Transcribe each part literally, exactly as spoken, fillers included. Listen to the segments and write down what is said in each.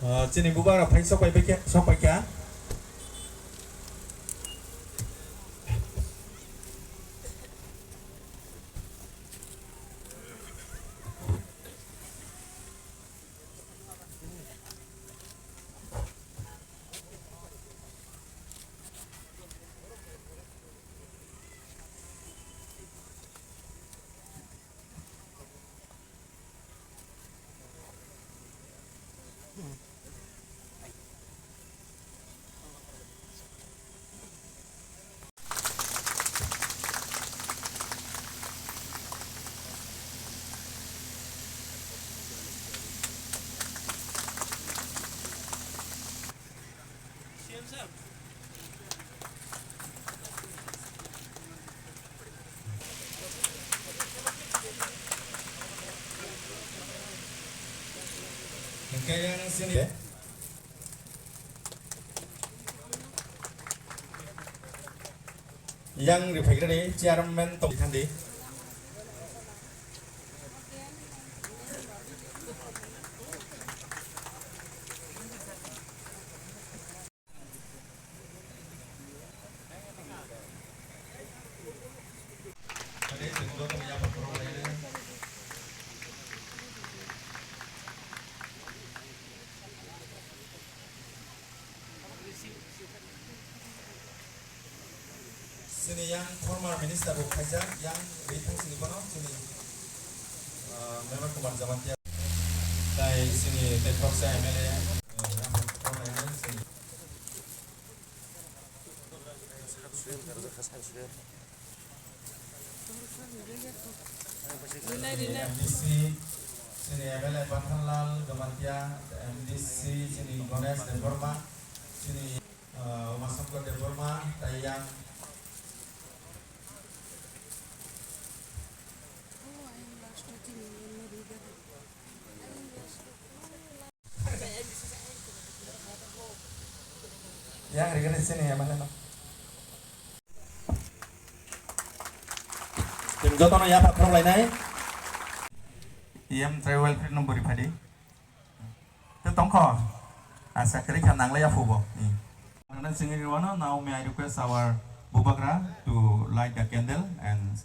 Ah, chini bubagra phai sok pai kha, sok pai kha. Hingke yang sini. Yang riphaikra ni chairman tong thandi. Sini yang former minister bo khaijak, yang ri thang sini bono sini, ah, Mevar Kumar Jamatia. Tai sini tai khoroksa M L A, eh, yang former M L A sini. M D C, sini M L A Pathanlal Jamatia, M D C, sini Ganesh Debbarma, sini, eh, Umashankar Debbarma, tai yang. Yang hari ini sini ya, mana no? Tim jotono yapha khorok lainai. Yam tribal free number phadi. Te tongkho. Asa kiri kha nanglai yaphu bo. Hmm. Nana singiri wano, now may I request our Bubagra to light the candle and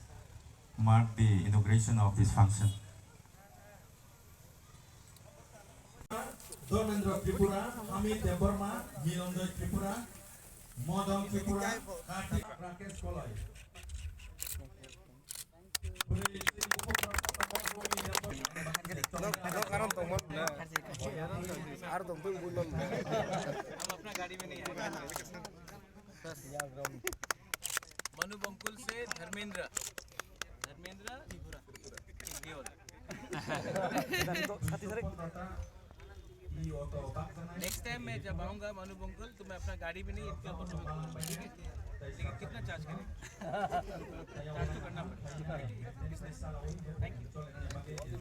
mark the inauguration of this function. Dharmendra Tripura, Amit Debbarma, Milonjoy Tripura, Modon Tripura, Kartik Rakesh Koloi. Nok, nok aram tongma na. Ar tong tong bulan. हम अपना गाड़ी में नहीं आए। Manu Bongkul se Dharmendra. Dharmendra Tripura. ये वाला। Next time मैं जब आऊंगा Manu Bongkul, तो मैं अपना गाड़ी भी नहीं, इनके ऊपर से भी करूंगा। ठीक है? लेकिन कितना चार्ज करेंगे? चार्ज तो करना पड़ेगा। Thank you.